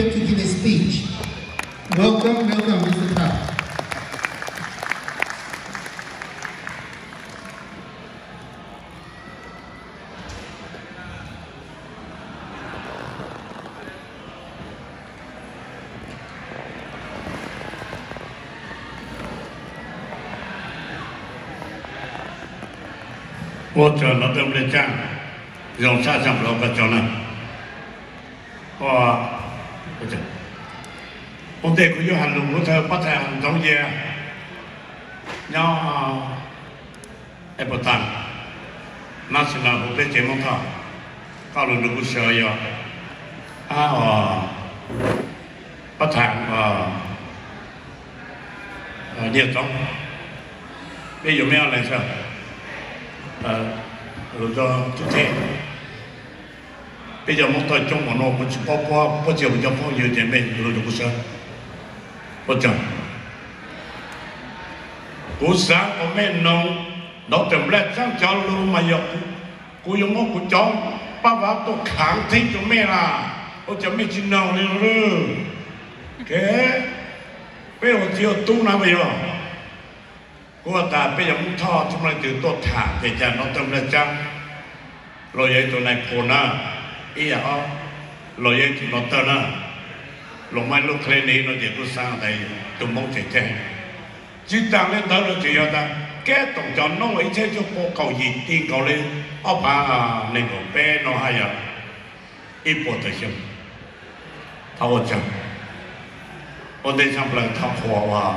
to give a speech. Welcome, welcome, Mister Thav. Ua tsaug nov tawj nplej tsaaj, zoo sab xyaa plaws koj cov na. Ua ntej kuv yuav has lug lub thawj pab thaj Ntxoov Yias nyob Epata, nab sim no huv peb tsev Moob Thoj, koj lug nrug kuv sawv yog pab thaj Nyiaj Txoov, peb yuav meb ob leeg sawv lug tub thej. Peb cov Moob Thoj coob npaum no kuv tsis paub puab, puab tsi kuv cov phooj ywg ces mej lug nrug kuv sawv. Ua tsaug. Kuv xaav kom mej noog nov tawm nplaj tsaab cov lug mas yog kuv yuav muab kuv cov paj vav tuaj khaav theeb rua mej lawm, ua cas mej tsi noog li. Ke, peb ua txiv ua tub na mas yog kuv has tas peb yog Moob Thoj tsi muaj leej twg tuaj tham ces cas nov tawm nplaj tsaab. Luag yog ib tug nais phoo na, ib yam ob, luag yog ib tug nov tawm na, luag muaj ib lub clinic no ces kuv xaav tas tug Moob tseem ceeb. Tsi taag le ntawd los tseem yog tas keb toom cov noob ib txhiab cuaj pua kaum yim ti nkaus le ob phav nees nkaum peb no hab yog ib puas tawm xyoo. Thov ua tsaug. Ua ntej tshaj plaws thov qhuas uas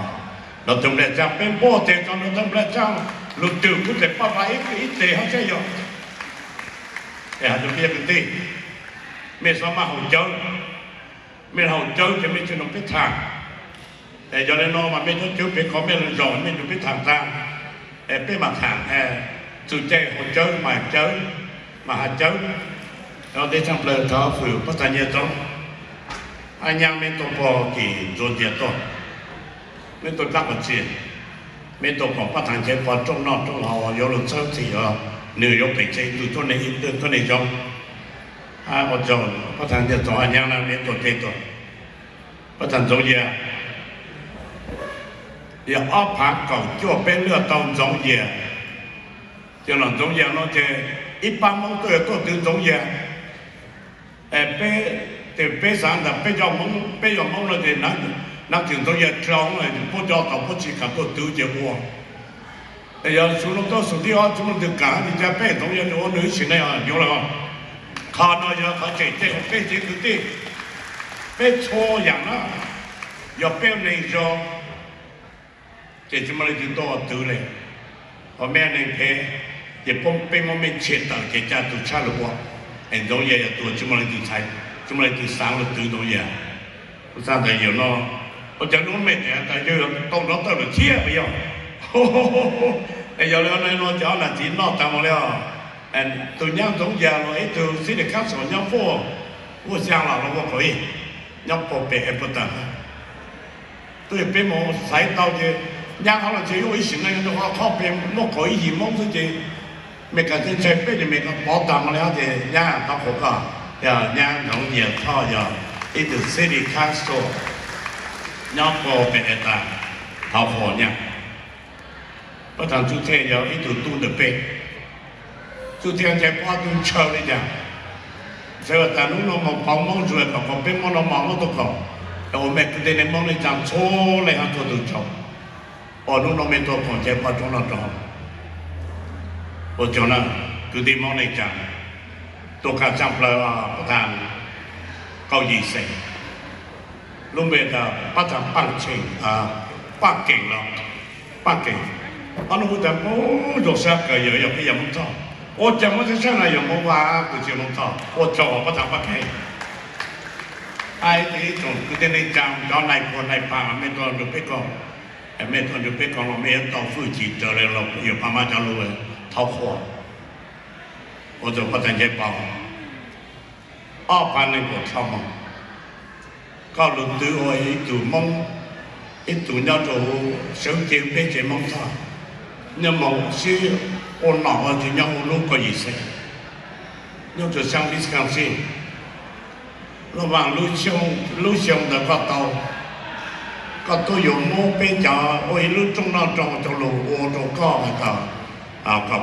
nov tawm nplaj tsaab, peb npuaj tes rua nov tawm nplaj tsaab lug twg kuj tes paj vav ib tes hab saib yog. Es has rua peb cov kwv tij, mej xob maj haus cawv, mej haus cawv ces mej tsi nrug peb tham. Es yog le no mas mej cov cawv pem ko mej lug zaum mej nrug peb tham taag, es peb mam tham, txug caij haus cawv mas cawv, mas has cawv. Ua ntej tshaj plaws thov fwm pab thaj Nyiaj Txoov, ab nyaab meb tuaj puag tim Ntxuav Ncias tuaj, meb tuaj dlaab qhov txhia, meb tuaj koom pab thaj Nchaiv Pov rooj noj rooj haus yuav lug txhawb txhim, nwg yuav pem tseg ib tug tuab neeg, ib tug tuab neeg zoo. Ua tsaug pab thaj Nyiaj Txoov, ab nyaab na meb tuaj teb tuaj. Pab thaj Ntxoov Yias, yog ob phav kaum cuaj peb lug tau Ntxoov Yias, ces los Ntxoov Yias no ces ib pab Moob tuaj yog tuaj twv Ntxoov Yias. Es peb, ces peb xaav tas peb cov Moob, peb yog Moob no ces naav tsi Ntxoov Yias dlhau, puab cov tau puab tsi kam tuaj twv ces ua. Es yog xyoo no tuaj xyoo thib ob tsi muaj leej twg kam, ua cas peb Ntxoov Yias ua nwg ib sim neej yuav lawm. Qhov no yog qhov tseem ceeb rua peb cov kwv tij, peb txhua yaam na, yog peb ua neeg zoo ces tsi muaj leej twg tuaj ua twv le. Ho mej ua neeg phem ces peb muab mej tshem tawm ces ca tug tshaj lug ua. Es Ntxoov Yias yog tug tsi muaj leej twg txhais, tsi muaj leej twg xaav lug twv Ntxoov Yias. Kuv xaav tas yawm no, ua cas lub mej tas yawg tau nov tawm lawm thiab puas yog? Es yog le no ces ob nam txiv noj taag mus le os. Tug nyab Ntxoov Yias los ib tug City Council nyob Vuaj, Vuaj Xyaa los los Vuaj Kaum Ib, nyob puag pem Epata. Tub, peb mus xaiv tau ces nyab qhov los ntshe yuav ua ib sim neej rua qhov pem muaj kaum ib yim Moob xwb ces mej kam txhais peb ces mej kam pov taag mus le os. Ces nyab thov qhuas koj, yog nyab Ntxoov Yias Thoj yog ib tug City Council nyob puag pem Epata, thov qhuas nyab. Pab thaj Txuj Thej yog ib tug tub ntawm peb. Txuj Thej Nchaiv Pov tub ntshaw le caag, ntshaw tas nub no moog pauv Moob zuag kom peb Moob no moog Moob tuaj koom, ua mej kwv tij neej Moob neej tsaa txhua leej hab txhua tug tsaug. Ua nub no mej tuaj koom Nchaiv Pov roob noj roob haus. Ua tsaug na kwv tij Moob neej tsaa. Tuaj kaaj tshaj plaws pab thaj Kaum Yim Xeem, lub npe tas pab thaj Paaj Tsheej, Paaj Keem los Paaj Keem. Ob nub kuv tas Moob zoo sab kawg, yog peb yog Moob Thoj. Ua cas Moob sab sab na yog Moob Vaj, kuv tsi Moob Thoj. Ua tsaug pab thaj Paaj Keem. Ib tsoom kwv tij neej tsaa, cov nai puag nai paag mej tuaj nrug peb koom, mej tuaj nrug peb koom los mej yuav tau fwj chim raws le los yog pab mab cov lug, thov qhuas. Ua tsaug pab thaj Nchaiv Pov. Ob phav nees nkaum dhau moog, koj lug twv ua ib tug Moob, ib tug nyob rua huv sawv cev peb tsev Moob Thoj, nyob moog sib ua nom ua tswv nyob huv lub Kaum Yim Xeem, nyob rua xyaab Wisconsin. Los mas lub xyoo ntawd koj tau, koj tuaj yuav muab peb cov ua ib lub rooj noj rau cov lus ua rau koj kom, kom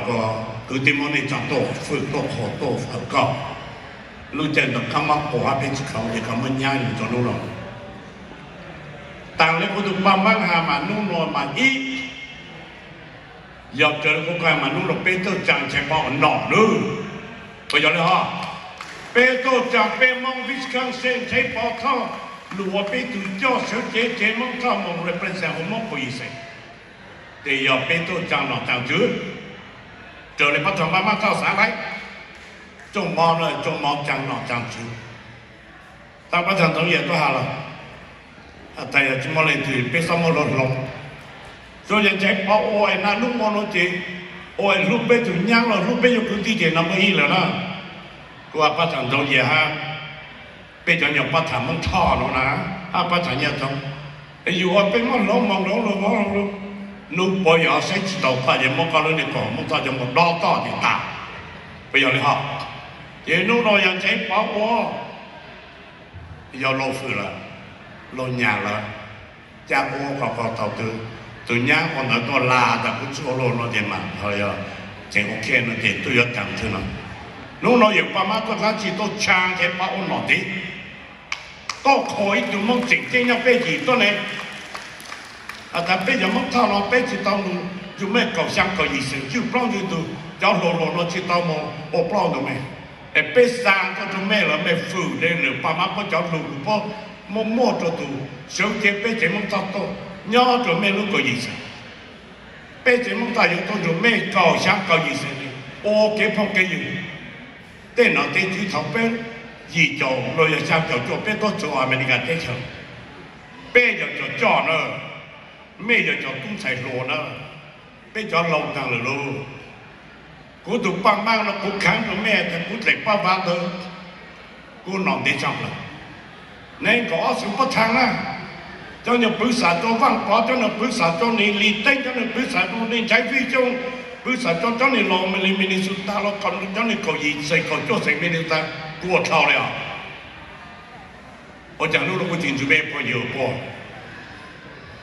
kwv tij muab nej tso tuaj fwm tuaj qhuas tuaj fawm koj. Lub caij ntawd kab mob quas hab peb tsis khaus ces koj muab nyab yus rau lub los. Taag le kuv tus paj maab has mas nub nua mas ib, yog raws le kuv qha mas nub nua peb tuaj tsaa ntshai pov ua nom lub. Puas yog le hov? Peb tuaj tsaa peb Moob Wisconsin ntshai pov thoj lug ua peb tug coj sawv cev cev Moob thoj moog represent ua Moob kaum yim xeem. Tes yog peb tuaj tsaa nom tsaa tswv, raws le pab thoj paj maab thoj xaav lawm, tsooj mov, tsooj mov tsaa nom tsaa tswv. Tab pab thoj Ntxoov Yias tuaj has lawm, tas yog tsis muaj leej twg peb xob muab luag hloov. Tsuas yog ntshai pov ua es naj lub ua nuav ces ua es hlub peb tug nyaab los hlub peb yuav kwv tij ces no muaj ib lawm na. Kuv has pab thoj Ntxoov Yias hab peb cov nyuas pab thoj Moob thoj nuav na, hab pab thoj Nyiaj Thoob, yus ua peb muab hloov moog hloov lug hloov lug, nub puas yog saib tsis taus koj ces muab koj lub niag kaus Moob thoj coj mus dob toj ces tas. Puas yog le hov? Ces nub nua yog ntshai pov ua, yog luag fwm lawm, luag nyam lawm, ca ua kom kom tau tug, tug nyaab ua ntawd tuaj las tas kuv tsi ua luag no ces mas ho yog tseem ua kiag no ces tuaj yuav taag twg no. Nub nua yawm paj maab tuaj dlaab tsi tuaj tsaa ntshai pov ua nom tiv, tuaj qhuas ib tug Moob tseem ceeb nyob peb yim tuab ne. Has tas peb cov Moob thoj no peb tsi tau mus yug mej kaum xyaa kaum yim xeem cwj plaub ntwg tug cov hluas hluas no tsi tau mus ua plaub ntug mej. Es peb xaa tuaj rua mej lawm mej fwm le lwm paj maab puab cov lug lug puab muab muaj rua tug sawv cev peb tsev Moob thoj tuaj nyob rua mej lub kaum yim xeem. Peb tsev Moob thoj yuav tuaj nrug mej kaum xyaa kaum yim xeem ua kev phooj kev ywg. Tej nom tej tswv thaum peb yim caum los yog xyaa caum cuaj peb tuaj txug Amelikas teb chaws, peb yog cov coj na, mej yog cov tub ntxhais hluas na, peb cov laus taag lawm lauj. Kuv tug paj maab no kuv khaav rua mej tas kuv dlaim paj vav ntawd, kuv nom ntev tshaj plawg. Nees nkaum ob xyoo puab thaam na, cov nyuas pwv xam rua Vaaj Pov, cov nyuas pwv xam rua Lis Teeb, cov nyuas pwv xam rua Ntsaiv Vij Xyooj, pwv xam rua cov nyuas laus Minnesota los, cov nyuas kaum yim xeem kaum cuaj xeem Minnesota, kuv ua dlhau le os. Ua caag nub nuav kuv tsi ntsib mej phooj ywg puab?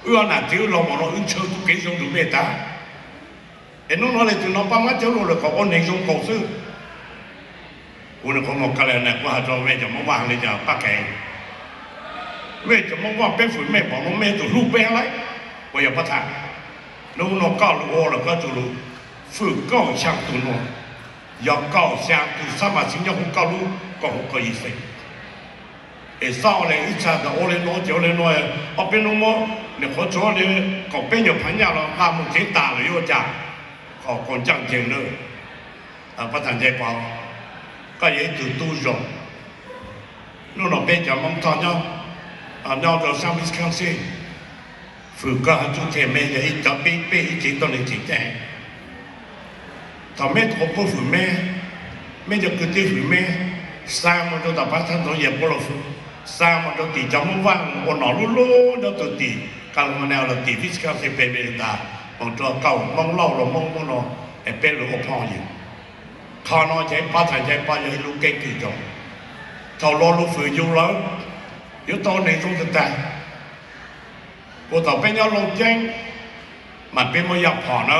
Wb ob nam txiv wb laug mos no wb ntshaw tug kev zoo nrug mej tas. Es nub nuav le tug no paj maab cawb lug lawm kom ua neeg zoo nkaus xwb. Kuv nua qhuav moog ka le na kuv has rua mej cov Moob Vaaj le cov paj kev, mej cov Moob Vaaj peb fwm mej pom nuav mej tug hlub peb hab lauj, puas yog pab tham? Nub nuav koj lug ua lawm koj tsi lug fwm kaum xyaa tug nuav, yog kaum xyaa tug xab mas txiv nyob huv koj lub kaum huv kaum yim xeem. Es xob le ib txha tas ua le nuav ces ua le nuav, ob peb nub muab nws qhuav tsuav le kaum peb nyuas phaav nyaj los nqa moog tsev tas lawm yuav ua cas? Qhov koj ncaaj nceeg na, pab tham ncaim pov, koj yog ib tug tub zoo. Nub nuav peb cov Moob Thoj nyob, nyob rua sab Wisconsin, fwm koj hab tub them mej yog ib cov peb peb ib tsev tuab neeg tseem ceeb. Thaum mej qhuav puab fwm mej, mej cov kwv tij fwm mej, xaa moog rua tom pab thab ntxoov yam puab los fwm, xaa moog rua tim cov Moob Vaaj ua nom lub lub nyob tug tim California los tim Wisconsin peb mej tas, moog rua kaum Moob Lauj los Moob Moob no, es peb lug ua phooj ywg. Qhov no ces pab tham ncaim pov yog ib lub keeb kwm zoo. Thaum luag lug fwm yus lawm, yuav tau neeg zoo tag tag. Kuv thaum peb nyob Looj Ceeb, mas peb muaj yaaj phom na,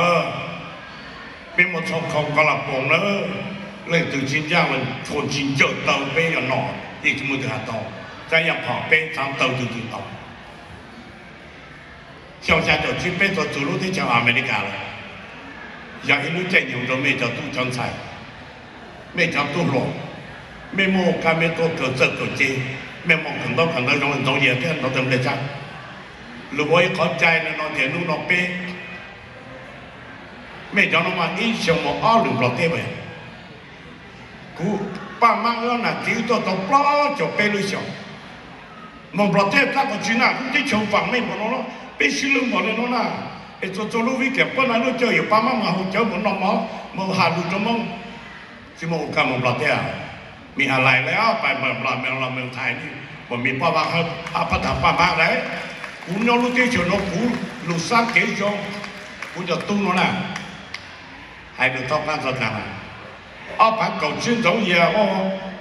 peb muaj txhua khau koj laj poos na, leej twg tsis ncaaj los txhua tsis ncaws taw peb yog nom yeej tsis muaj twg has tau, txhua yaaj phom peb txhaav taw twg twg tau. Xyoo xyaa caum tsib peb tau txug lub teb chaws Amelikas lawm, yog ib lub caij nyoog rua mej cov tub cov ntxhais, mej cov tub hluas, mej muaj kab mej tuaj kawm txawj kawm ceg, mej muaj kawm ntaub kawm ntawv zoo ntxoov yam thiab ntxoov tag nplej tshab. Lug ua ib qhov cai no no tias nub no peb, mej cov no mas ib xyoo moog ob lwm Nplog teb. Kuv paj maab wb nam txiv tuaj tau plaub caug peb lub xyoos, moog Nplog teb tab kuv tsis naj lub teb chaws vaam mej npaum no, peb sib lwb npaum le nuav na. Es txhua txhua lub vib kawm puab naj lub caij yuav paj maab mas hu cawv moog noj mov moog has lug rua Moob, tsis muaj ua kag moog Nplog teb. Mej has lais le pais Nplog mej los mej thais, kuas mej paj maab hab pab tham paj maab lawm. Kuv nyob lub teb chaws nuav kuv lug xaab kev zoo, kuv cov tub nuav na, hais lug thaub qaab txog taag, ob phaav kaum tsib ntxoov yam ua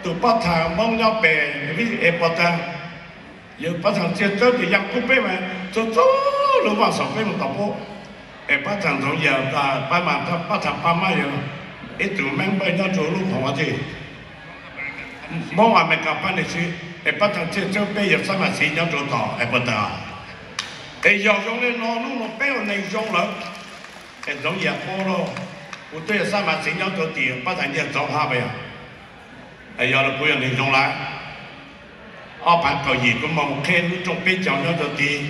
tus pab thas Hmoob nyob pem vib es pov tag, yog pab thas Txiaj Tsawb tus yaj kub peb mas txog txog lub vaj xaum peb mus tom pub, es pab thas Ntxoov Yias, pab mas pab thas Paj Mab yog ib tug member nyob rau lub khoom ua ntej, Hmoob Amelikas pab ne xwb, es pab thas Txiaj Tsawb peb yog xab mas xiv nyob rau tom es pov tag. Es yog zoo li no hnub no peb ua neeg zoo lawm, es Ntxoov Yias paub lauj, kuv twb yog xab mas xiv nyob rau tim pab thas Nyiaj Txoov hab pas yog, yog li kuv yog neeg zoo lawm. Ob phav kaum yim kuv mam qhib lub rooj peb caug nyob rau tid,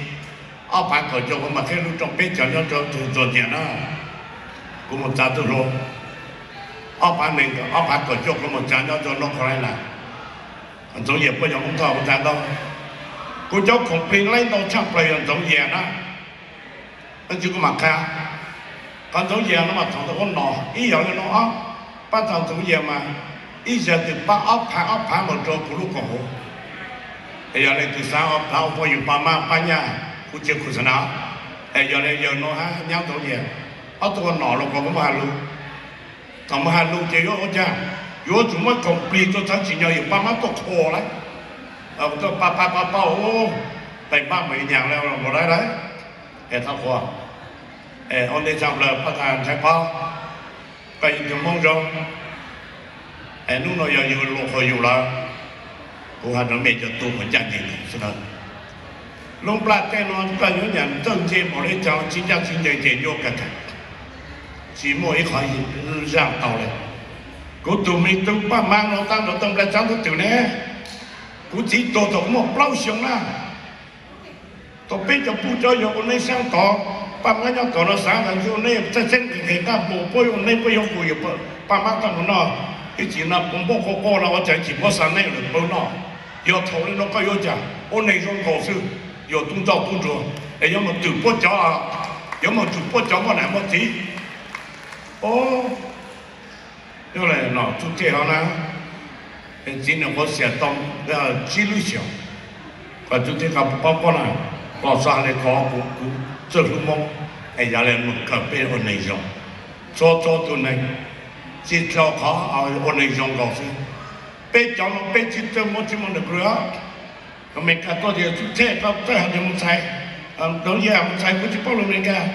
ob phav kaum cuaj kuv mam qhib lub rooj peb caug nyob rau tus Txuas Nyias na, kuv mus txav tub hluas, ob phav nees, ob phav kaum cuaj kuv mus txav nyob rau North Carolina. Ntxoov Yias puab yog Hmoob Thoj kuv txav ntau, kuv cov khoom plig laib ntau tshaj plaws yog Ntxoov Yias na. Tab sis kuv mam qha, qhov Ntxoov Yias no mas thaum ntawd ua nom ib yam li no, pab thas Ntxoov Yias mas ib yam twg pab ob phav ob phav mus rau kuv lub koom haum. Es yog li tus xav ob phav ua phooj ywg pab mab pab nyaj kuv tsis khuv xim na. Es yog li yawg no hab nyab Ntxoov Yias, ob tug ua nom los kuv muab has lug, thaum muab has lug ces yuav ua cas, yuav tsum muab khoom plig rau txhab tsim nyog yawg pab mab tuaj qhua lawm. Tuaj pab pab pab pab, pab mab mam nyas li mus lawm lawm. Es thaum qhuas, ua ntej tshaj plaws pab thas Ntxhais Pob, koj yog ib tug Hmoob zoo, hnub no yog yus lus qhuas yus lawm, kuv has rau mej cov tub uas ncaj ncees xwb na, lub nplaj teb no koj yuav nyam txawj ntse npaum li cas tsis ncaj tsis ncees ces yuav kawg, tsis muaj ib qho zaj tau li. Kuv tus me tub Paj Mab no tab nrog tau nplai tsab ntub twm ne, kuv txiv tuag thaum kuv muaj plaub xyoo na. Thaum peb cov pub cov yawg ua neeb saab tod, Paj Mab nyob tom no xaav tas ua neeb txaij txeeb nqhis nqhis nqaj npum puab ua neeb puab yuav hu yawg Paj Mab txaj muag noj, ib txhis no puas npauj quaj quaj no ua cas tsis muab xa neeb lawm pab noj. Yog thaum li no koj yuav cas, ua neeg zoo nkaus xwb, yog tub ntxawg tub ntsuag es yuav mus twm puab cov, yuav mus twm puab cov muaj nam muaj txiv. Yog li no Txuj Thej ho na, txiv nws quav xiam tau tsib lub xyoos, kom Txuj Thej qab paub paub na, los xav li ko kuv txawj hlub Moob, es yog li mus kawm peb ua neeg zoo, txhua txhua tus neeg tsis tau qhov ua neeg zoo nkaus xwb. Peb cov no peb tsis txawj muab tsis muaj nws kws. Amelikas tuaj tias Txuj Thej koj txawj hais tias Mus Txhais, Ntxoov Yias Mus Txhais kuv tsis paub lus Amelikas.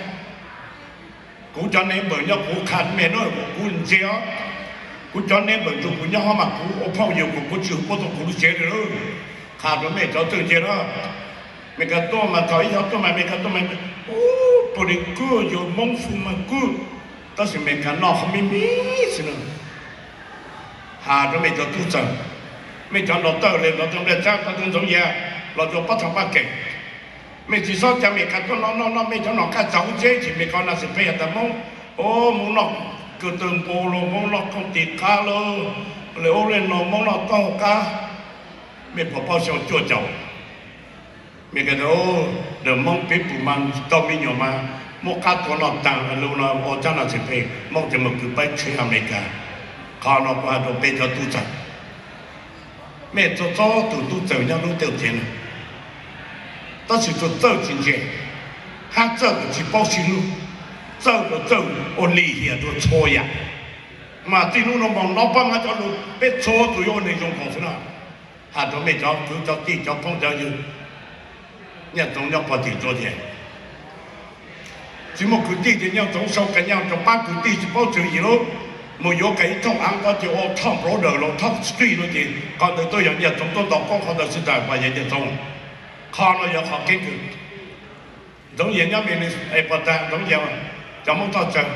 Kuv cov neighbor nyob kuv qha mej na, kuv ntse os. Kuv cov neighbor nrug kuv nyob hov mas kuv ua phooj ywg kuv, kuv tsis hu puab tau kuv lub tsev li lawm. Qha rau mej cov txawj ntse na. Amelikas tuaj mas thaum ib yog tuaj mas Amelikas tuaj mas, ub, pretty good, yog Moob food mas good, tab sis Amelikas noj qhov me me xwb na. Has rau mej cov tub txawg, mej cov nrog tawj le nrog tawj nplaj tsab, tau tub Ntxoov Yias los rau Pab Thas Paj Keem, mej tsis xob ca Amelikas tuaj noj noj noj mej cov nom qab txaus hub tsheb, tsis Amelikas nas xim pheej has tas Moob, o, Moob noj kws tawg npua los, Moob noj kooj tis qab lawm, le ub le no Moob noj taub hau qab. Mej puas paub xyoo cuaj caum, Amelikas tas, o, Moob peb pum mas tau me nyuam mas muab qab tua noj taag lug no ua tsab nas xim pheej, Moob tseem mus kws paib tsheb Amelikas. Qhov no kuv has rau peb cov tub txawg, mej txhua txhua tus tub txawg nyob lub teb chaws no, tab sis txawj tsis ntse, hab txawj tsis paub sib hlub, txawj txawj ua lim hiam rau txhua yam. Mas txij hnub no moog nov Pab Mab cov lug, peb txhua tus yuav ua neeg zoo nkaus xwb na. Has rau mej cov kwv cov tij cov phooj cov ywg, Nyiaj Txoov nyob pog tim tsuas ces tsis muaj kwv tij ces Nyiaj Txoov sau kas nyaj rau pab kwv tij tsis paub tswv yim lub, mus yuav kas ib thooj aav ko ces ua thooj border los thooj street no ces qhov ntawd tuaj yog Nyiaj Txoov tuaj ntaus koob qhov ntawd xwb tas pas yog Nyiaj Txoov. Qhov no yog qhov keeb kwm. Ntxoov Yias nyob Minnesota, Ntxoov Yias, cov Moob Thoj txawg,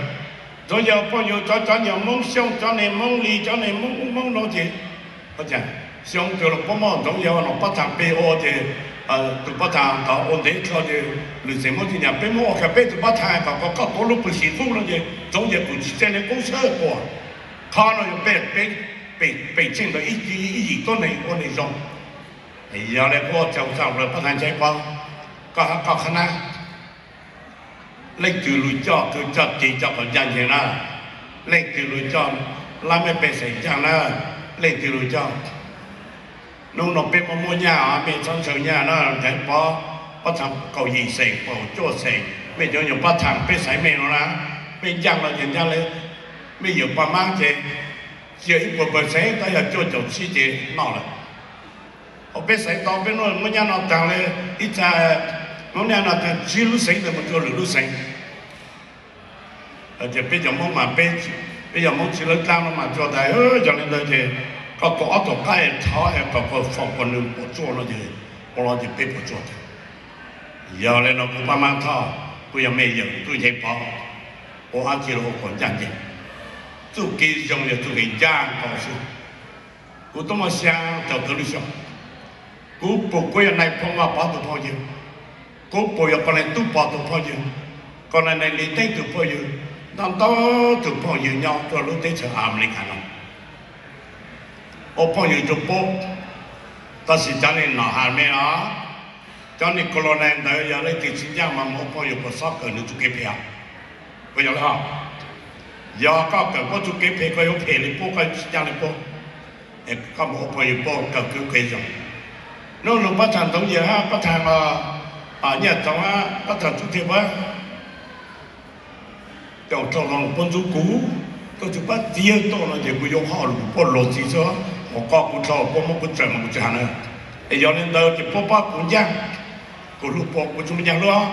Ntxoov Yias phooj ywg cov, cov nyuag Moob Xyooj, cov neeg Moob Lis, cov neeg Moob ub Moob no ces xyoo twg los puab muaj Ntxoov Yias nom Pab Thas peg ua ces tus Pab Thas ntawd ua ntev dlhau ces lwm xeem muab tij nyam peb muab ua kiag peb tus Pab Thas kom koj tuav lub pwg sim qub no ces Ntxoov Yias kuj tsis txeeb li qub sab puas. Qhov no yog peb, peb tsheej ntawd ib yim tuab neeg ua neeg zoo. Yog li kuv ua tsaug txog lawm Pab Thas Nchaiv Pov, koj hab koj qhab nab, leej twg lug coj kwv coj tij coj kom ncaj nceeg na, leej twg lug coj lab mej pej xeem ncaj na, leej twg lug coj. Hnub no peb muaj muaj nyaj os, mej txhob ntshaw nyaj na, Nchaiv Pov, Pab Thas kaum yim xeem kaum cuaj xeem, mej cov nyuag Pab Thas peb xaiv mej no na, mej ncaj no ces ncaj li, mej yawm Paj Mab ces Cia ib puas pawg xeev tab yog cuaj caum tsib ces noj lawm. Hos peb xeev tau peb muab nyab no taag le ib txha, muab nyab no taag tsib lub xeev ntawd mus rua lwm lub xeev. Ces peb cov Moob mas peb, peb cov Moob tsi lawv dlaab no mas tsuas tas, yog le ntawd ces koj kaum ob tug qaib thov es kom koj foom kom nws puam tsuaj no ces, ua los ces peb puam tsuaj tag. Yog le no kuv Paj Mab Thoj, kuv yog mej yawm tub Nchaiv Pov, ua dab tsi los ua kom ncaj ncees. Txuj kev zoo yog txuj kev ncaj ncees xwb. Kuv tub muaj xyaa caum tawm lub xyoo, kuv pum kuv yog Nais Phoo Vaj Pov tus phooj ywg, kuv pum yog Koj Nais Tub Pov tus phooj ywg, Koj Nais Nais Lis Teeb tus phooj ywg, ntau ntau tus phooj ywg nyob rua lub teb chaws Amelikas no ua phooj ywg rua puab. Tab sis cov neeg nom has me os, cov neeg colonial ntawd yog leej twg tsis ncaj mas mus ua phooj ywg puas xob kawm nws txuj kev phem? Puas yog le hos? Yog koj kawm puab txuj kev phem koj yuav phem le puab, koj tsis ncaj le puab. Koj mus ua phooj ywg puab kawm kwv kev zoo. Nub nug pab thaam Ntxoov Yias hab pab thaam Nyiaj Txoov hab pab thaam Tub Thej Vab, coj dlhau los puab ntxub kuv, koj tsis pab txiav tuaj no ces kuv yuav qhov lus puab luag txim xwb. Hos koj kuv dlhau puab muab kuv tsawm mas kuv tsis has na. Es yog le ntawd ces puab pab kuv ncaaj, kuv hlub puab kuv tsis muaj nyaj hlub,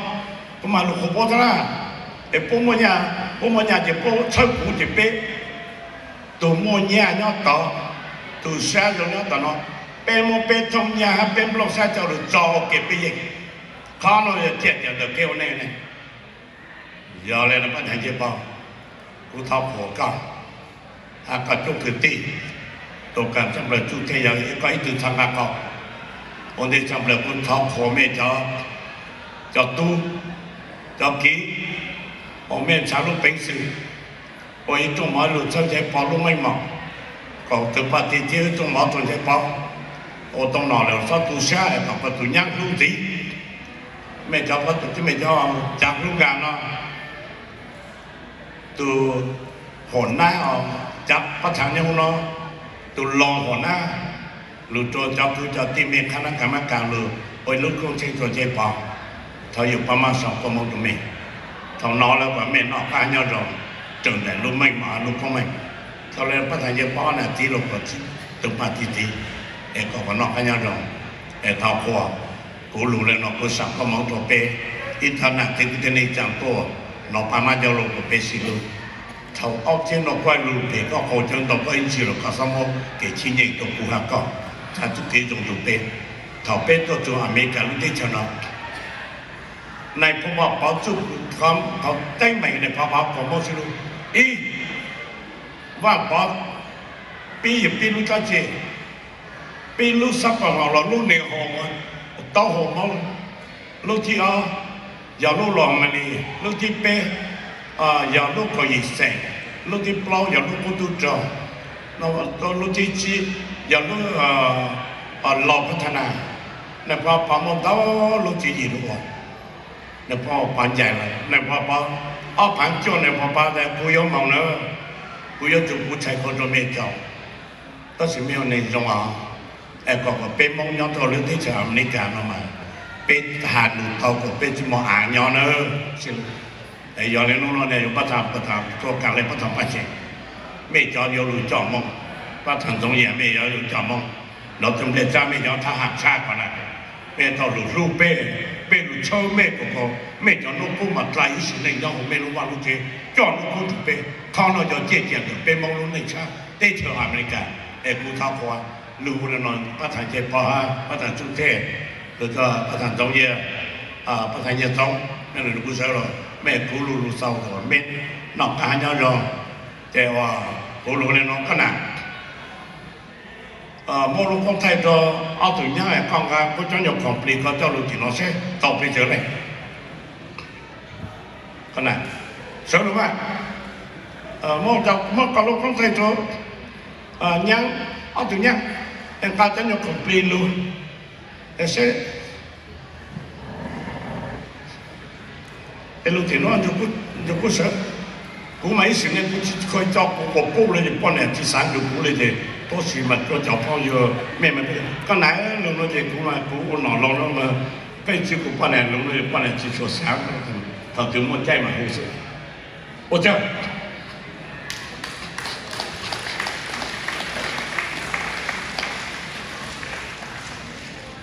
kuv mas lug qhuas puab tag na. Es puab muaj nyaj, puab muaj nyaj ces puab txhawb kuv ces peb tug muaj nyaj nyob tod, tug sab zoo nyob tom no, peb muab peb txooj nyaj hab peb nplooj sab coj lug tso ua ke peb yeej. Qhov no yog ciaj ciaj ntawm kev ua neej ne. Yog le no pab thaam Nchaiv Pov, kuv thov qhuas koj hab koj cov kwv tij, tus kws tshaj plaws txuj thej yog koj ib tug txha nqaj qaum. Ua ntej tshaj plaws kuv thov qhuas mej cov, cov tub, cov kiv, ua mej ntshaw lub peev xwm, ua ib rooj mov lug txhawb Nchaiv Pov lub meej mom, kom tug paj tij txhib ib rooj mov rua Nchaiv Pov, ua tau nom lawm xob tu sab es kom koj tus nyab hlub ntxiv. Mej cov pov tug tib mej cov cav hlub nkaag no, tus huam nab, cav pab thaam nyob huv no, tus laug huam nab, lug rua cov kwv cov tij mej qhab nab kav mab kav lug ua ib lub koob tsheej rua Nchaiv Pov. Thov yug pab mab sau koob hmoov rua mej. Thaum no lawm kom mej noj qab nyob zoo, raws ntawm lub meej mom lub koob meej. Thaum le pab thaam Nchaiv Pov na txhib lug kom tug paj tij txhib, es kom kom noj qab nyob zoo. Es thov qhuas, kuv lug le no kuv sau koob hmoov rua peb, ib thaj nam txhia kwv tij neej tsaa tuaj, nov pab mab nyob lug rua peb sib hlub. Thaum ob txhiab no kuaj lug phem koj qaug cawv ntau koj ib ntsis los koj xob muab kev chib nyeej rua kuv hab koj, txhaj txuj kev zoo rua peb. Thaum peb tuaj txug Amelikas lub teb chaws no, Nais Phoo Vaj Pov txuj, qhov teeb meem Nais Phoo Vaj Pov koob hmoov sib lug, ib, Vaj Pov pib yog pib lub dlaab tsi? Pib lub xab paj huam los lub neeg haus, taub hau Moob. Lub thib ob yog lub los ma li, lub thib peb yog lub kaum yim xeem, lub thib plaub yog lub qub tub rog, lub thib tsib yog lub los pab thab na. Nais Phoo Vaj Pov muaj ntau lub tswv yim lug ua. Nais Phoo Vaj Pov ncaim lawm, Nais Phoo Vaj Pov ob phaav cuaj Nais Phoo Vaj Pov tas kuv yuav moog na, kuv yuav tsum kuv txhais kho rua mej caum. Tab sis mej ua neeg zoo os, es kom kom peb Moob nyob rua lub teb chaws Amelikas no mas peb has lug tau kom peb tsis muaj aav nyob na. Yog le nub no ne yuav pab thaam, pab thaam tuaj kaam le pab thaam Paj Xeem, mej cov yuav lug coj Moob, pab thaam Ntxoov Yias mej yuav lug coj Moob, los tug Npliaj Tsab mej cov thab ham tshab ko na, mej tau lug hlub peb, peb lug tshawb mej kom kom mej cov nub qub mas dlai ib sim neej nyob huv mej lub vaj lub tsev, coj nub qub rua peb. Qhov no yog ciaj ciaj ntawm peb Moob lub neej tshab teb chaws Amelikas. Es kuv thov qhuas, lug ua le no pab thaam Nchaiv Pov hab pab thaam Txuj Thej, lug txug pab thaam Ntxoov Yias, pab thaam Nyiaj Txoov, mej lug kuv sawv los mej kuv lug lug xaus kom mej noj qab hab nyob zoo. Ces ua kuv lug le no koj na, muab lub koob thaij rua ob tug nyab, koj nqa kuv cov nyuag khoom plig ko coj lug tim no seb tau plig tsawg leej. Sawv lug mas, muab koj lub koob thaij rua nyab, ob tug nyab, es nqa cov nyuag khoom plig lug, es seb es lug tim no nrug kuv sawv. Kuv mas ib sim neej kuv tsis kheev coj kuv quas puj le ces poj niam tsis xav nrug kuv le ces, tab sis mas cov phooj ywg mej mas, koj na, lug no ces kuv mas kuv ua nom laus no mas, peb tsis kuv poj niam lug no ces poj niam tsis tshua xav, thaum twg muaj caij mas hu xwb. Ua tsaug.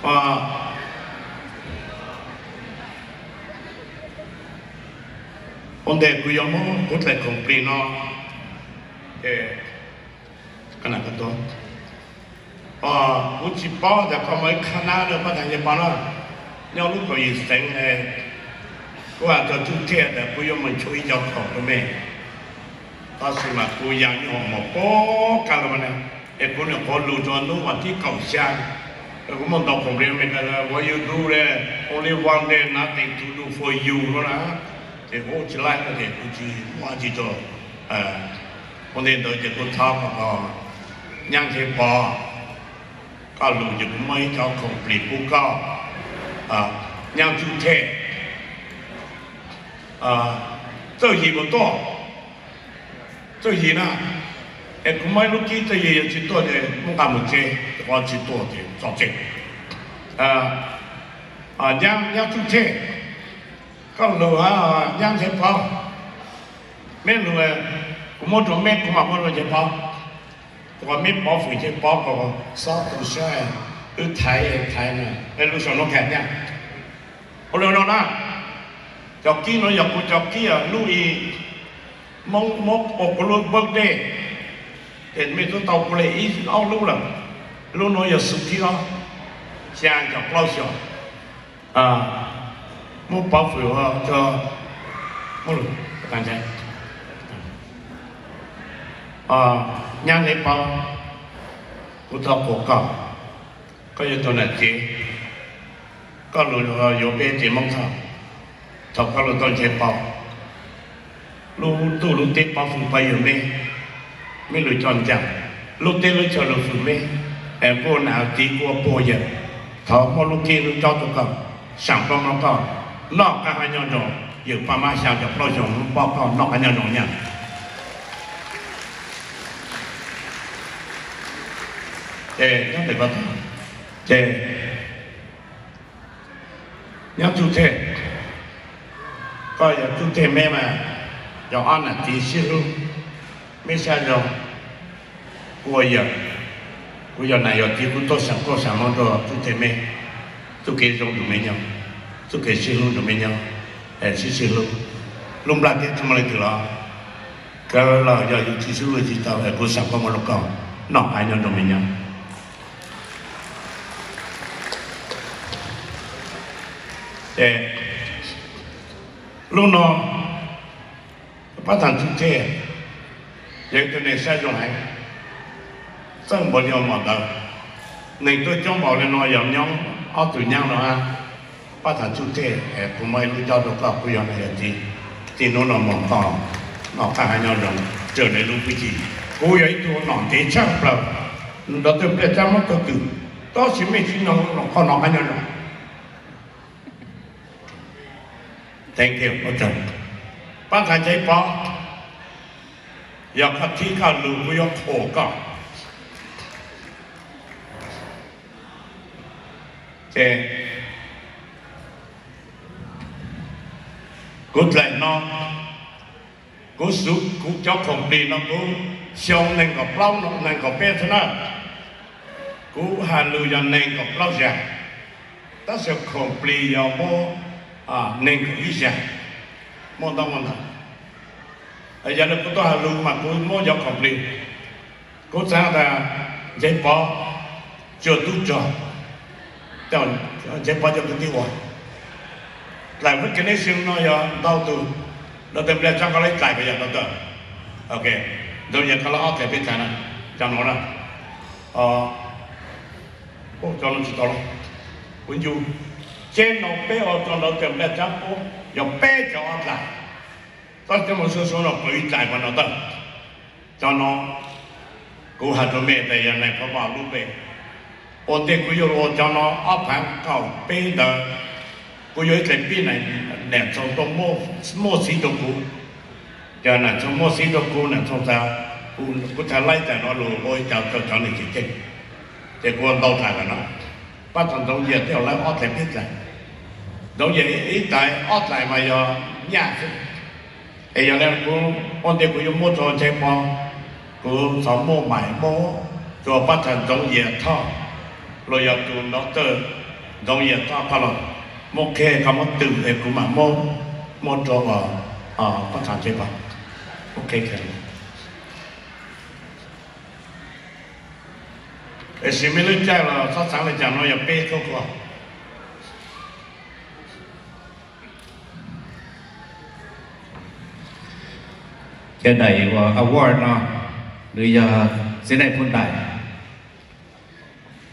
Ua ntej kuv yuav muab kuv dlaim khoom plig no, kuv tsis paub tias koj muaj ib qhab nab rau pab tag ncej pov na, nyob lub kaum yim xeev, kuv hais txog tsuj thiaj tias kuv yuav mus nchuav ib co khoom rau mej. Tab sis mas kuv ya nyuj hoom mus pab kaj lug ne, es kuv nyuam qhuav lug rua hnub vas thib kaum xya, kuv muaj ntau khoom plig me, what you do there, only one day, nothing to do for you no na. Ces kuv tsis laib no ces kuv tsis muaj dab tsi rua. Ua ntej ntawd ces kuv thov kom Nyab Nchaiv Pov, koj lug ces kuv muab ib co khoom plig pub koj. Nyab Txuj Thej, txawj yig puas tuaj? Txawj yig na, es kuv muab ib lub kib txawj yig, yog tsis tuaj ces muab nqa mus tsev, qhov tsis tuaj ces txhob tsev. Nyab Txuj Thej, koj lug, Nyab Nchaiv Pov, meb lug, kuv muab rua meb, kuv mam muab rua Nchaiv Pov. Ua meb pov fwm Nchaiv Pov kom xob tu sab, wb thaiv thaiv na, lub saum no kham nyaj. Ua li no na, cov kib no yog kuv cov kib lub i Moob muab ua kuv lub birthday, ces mej twb tau kuv li ib ob lub lawm. Lub no yog xub thib ob, xya caum plaub xyoos. Muab pov fwm ua, Nyab Nchaiv Pov, kuv thov qhuas koj, koj yog tug nam tsev, koj lug yuav peb tsev Moob Thoj, thov koj lug tau Nchaiv Pov, lub ntuj lub teb pov fwm pab yuav meb, meb lug coj ncaaj, lub teb lub chaw lug fwm meb, es kuj nam txiv kuj puag yawm, thov muab lub kib lub cob rua koj, saam koj mob koj, noj qab hab nyob zoo, yawm Paj Mab xya caum plaub xyoos lub pob koj noj qab nyob zoo nyaj. Ces nyob tes ko, ces Nyab Txuj Thej, koj yog Txuj Thej meb mas, yog ob nam txiv sib hlub, meb sab zoo, kuv ua yawm, kuv yog nam yog txiv, kuv tuaj saam koj saam mob rua Txuj Thej meb, txuj kev zoo rua meb nyob, txuj kev sib hlub rua meb nyob, sib sib hlub. Lub nplaj teb tsi muaj leej twg los, kawg los yog yus tsi sib hlub tsi tau, es kuv saam koj mob rua koj, noj qab nyob zoo meb nyob. Ces lub no, Pab Thav Txuj Thej yog ib tug neeg sab zoo heev, txawj npaum li mom ntawd. Neeg tuaj coob npaum li no yog nyob ob tug nyab no hab. Pab Thav Txuj Thej, kuv muab ib lub cob rua koj, kuv yog nam yog txiv, txij hnub no moog txug noj qab hab nyob zoo, raws nraim lub hwj chim. Kuv yog ib tug nom ntev tshaj plawg, nrov tawg nplaj tsab mob tug twg, tab sis mej tsi noog qhov noj qab nyob zoo. Pab Thav Nchaiv Pov, yog koj thib koj lug kuv yuav qhuas koj. Ces kuv dlaim no, kuv xuv kuv cov khoom plig no kuv xyoo nees nkaum plaub no nees nkaum peb xwb na. Kuv has lug yog nees nkaum plaub zag, tab sis khoom plig yog muab nees nkaum ib zag, muaj ntau muaj ntau. Yog li kuv tuaj has lug mas kuv muab cov khoom plig, kuv xaav tas Nchaiv Pov, Tsuag Tub Rog, Nchaiv Pov cov kwv tij ua dlaim, muab kev neej xyoo no yog ntau tug, nrov tawg nplaj tsab koj lab dlaim ko yog ntau tug. Ok, ntawd yog koj lab ob dlaim peb dlaim na, cov no na. Cov no tsis tau los, kuv ncu, tseeb no peb ua rua nrov tawg nplaj tsab pub yog peb caug ob dlaim, tab sis mus sua sua no pw ib dlaim mas no tawg. Cov no kuv has rua mej tas yog neeg qhov muag lub npe. Ua ntej kuv yuav ua cov no ob phav kaum peb ntawd, kuv yuav ib dlaim pib, Nam Txoov tuaj muaj xiv rua kuv. Yog Nam Txoov muaj xiv rua kuv, Nam Txoov tas, kuv txhad laib dlaim no lug ua ib co rua cov neeg tseem ceeb, ces kuv ua ntau dlaim lawm no. Pab Thav Ntxoov Yias thiaj lawv ob dlaim peb dlaim. Ntxoov Yias ib dlaim ob dlaim mas yog nyaj xwb. Es yog li kuv ua ntej kuv yuav muab rua Nchaiv Pov, kuv txhob muaj maim muab rua Pab Thav Ntxoov Yias Thoj, los yog tus nrov tawg Ntoo Yias, koj los muab qhia, koj muab twm es kuv mam muab, muab rau pab thav tsev pab. Tiam sis mej lub caij los txhob xaav le caag no, yog peb koj koj. Cov daim uas award no, nws yog txiv neej phoo daim,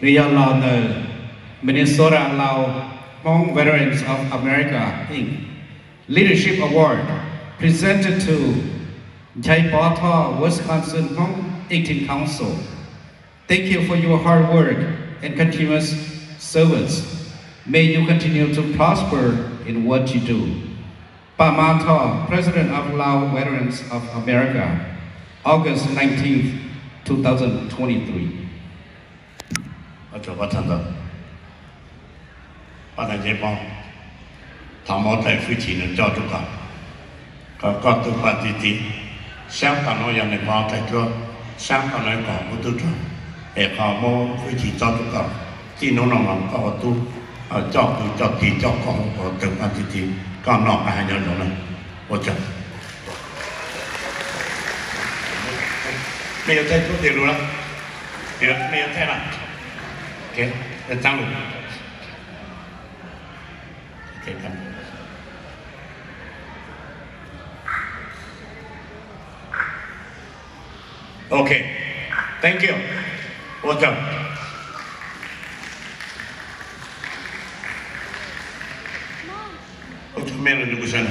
nws yog los ntawm Minnesota Lao Hmong Veterans of America, Inc Leadership Award presented to Nchai Pov Thoj, Wisconsin Hmong Eighteen Council. Thank you for your hard work and continuous service. May you continue to prosper in what you do. Paj Mab Thoj, President of Lao Veterans of America, August nineteenth, two thousand twenty-three. Pab thav tsev pab, thov muab daim hwj chim no coj rau koj, kom koj tu paj ti ti. Saab tom no yog nais phoo daim duab, saab tom no kom kuv tub rog, es qhov muab hwj chim txob rau koj. Txij hnub no mas koj ua tub, coj kwv coj tij coj koj ua tug paj ti ti, koj noj qab hab nyob zoo na. Ua tsaug. Mej yuav thaij tub tes lus lawm, mej yuav thaij na. Txaab lus. Ok, thank you. Ua tsaug. Ua tsaug mej lug nrug kuv sawv na.